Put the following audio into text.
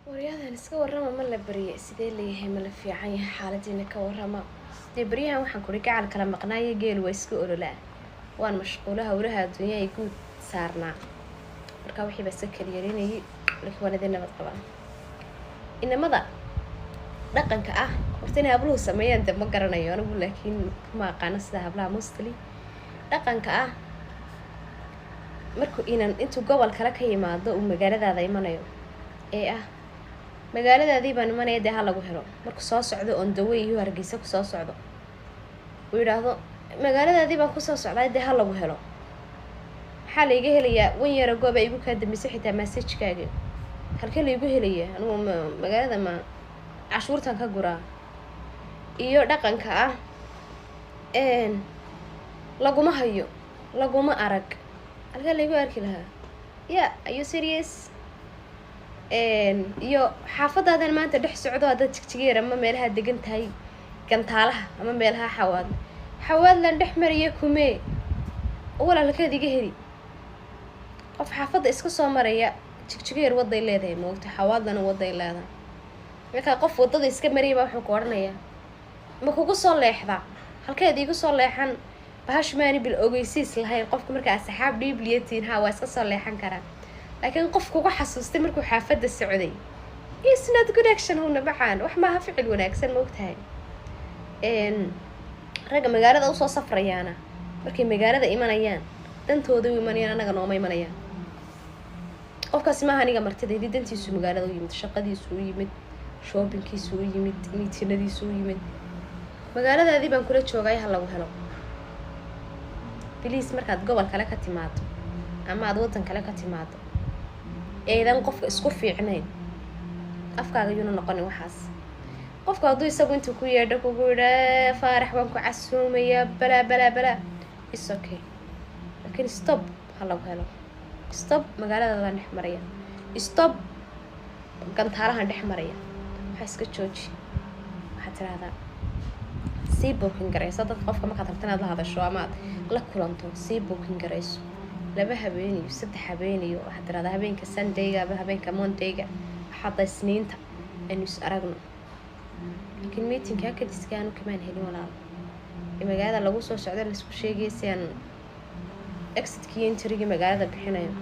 Waryadan, iska warrama. Ma la barye? Sidee leeyahay? Ma la fiican yahay? Xaaladiina ka warrama. Dee baryahan waxaan kuri gacal kala maqnaayo, geel waa iska ololaa, waan mashquula, howlaha adduunyaha ay guud saarnaa. Marka wixii baa iska kaliyarinayay, laakiin waan idin nabad qabaa. Inamada dhaqanka ah horta inay habluhu sameeyaan de ma garanayo anigu, laakiin ma aqaano sida hablaha. Mostly dhaqanka ah markuu inan intuu gobol kale ka yimaado uu magaaladaada imanayo ee ah "Magaaladaadii baan imanaya, dee ha lagu helo," markuu soo socdo on the way iyo Hargeysa kusoo socdo uu yidhaahdo "Magaaladaadii baan kusoo socdaa, dee ha lagu helo." Maxaa laiga helayaa? One year ago baa igu kaa dambeysay xitaa messagekaaga. Halkee laigu helayaa? Anigu ma magaalada ma cashuurtan ka guraa? Iyo dhaqanka ah "Laguma hayo, laguma arag." Halkee laigu arki lahaa? Ya, are you serious? Iyo xaafadaadan maanta dhex socdo, haddaad Jigjigeer ama meelaha degan tahay, Gantaalaha ama meelaha Xawaadle, Xawaadlan dhex mariya kumee walaalkeed iga heli? Qof xaafadda iska soo maraya, Jigjigeer waday leedahay, moogta, Xawaadlana waday leedahay. Markaa qof waddada iska maraya baa wuxuu ku odhanayaa "Ma kugu soo leexdaa?" Halkeed iigu soo leexan? Bahash maani bil ogeysiis lahayn. Qofka markaa asxaab dhiibliyatiin, ha, waa iska soo leexan karaa, laakiin qof kugu xasuustay markuu xaafadda socday is not good action. Huna macaan wax maaha, ficil wanaagsan, ma ogtahay? Ragga magaalada usoo safrayaana markay magaalada imanayaan dantooda u imanayaan, annaga nooma imanayaan. Qofkaasi maaha aniga martidaydi. Dantiisu magaalada u yimid, shaqadiisu u yimid, shoppingkiisu u yimid, meetinadiisu u yimid. "Magaaladaadii baan kula joogay, ha lagu helo." Please, markaad gobol kale ka timaado ama aada waddan kale ka timaado eedan qofka isku fiicnayn, afkaaga yuuna noqonin waxaas. Qofka hadduu isagu intuu ku yeedho kugu yidhaa "Faarax, waan ku casuumayaa," balaa balaa balaa, is okay, laakiin stop "Ha lagu helo," stop "Magaaladaadaan dhex maraya," stop "Gantaalahan dhex maraya," waxaa iska jooji. Waxaad tidhahdaa sii booking garayso dadka. Qofka markaad rabta inaad la hadasho ama aad la kulanto, sii booking garayso 2 habeeniyo 3 habeeniyo. Waxaad tidhahdaa habeenka Sundayga ama habeenka Mondayga, Axadda, Isniinta aynu is aragno. Laakiin meetingkaa kadiska aanu kamaan helin, walaal, ee magaalada lagu soo socdo laisku sheegaya si aan exitkii iyo entrygii magaalada bixinayo.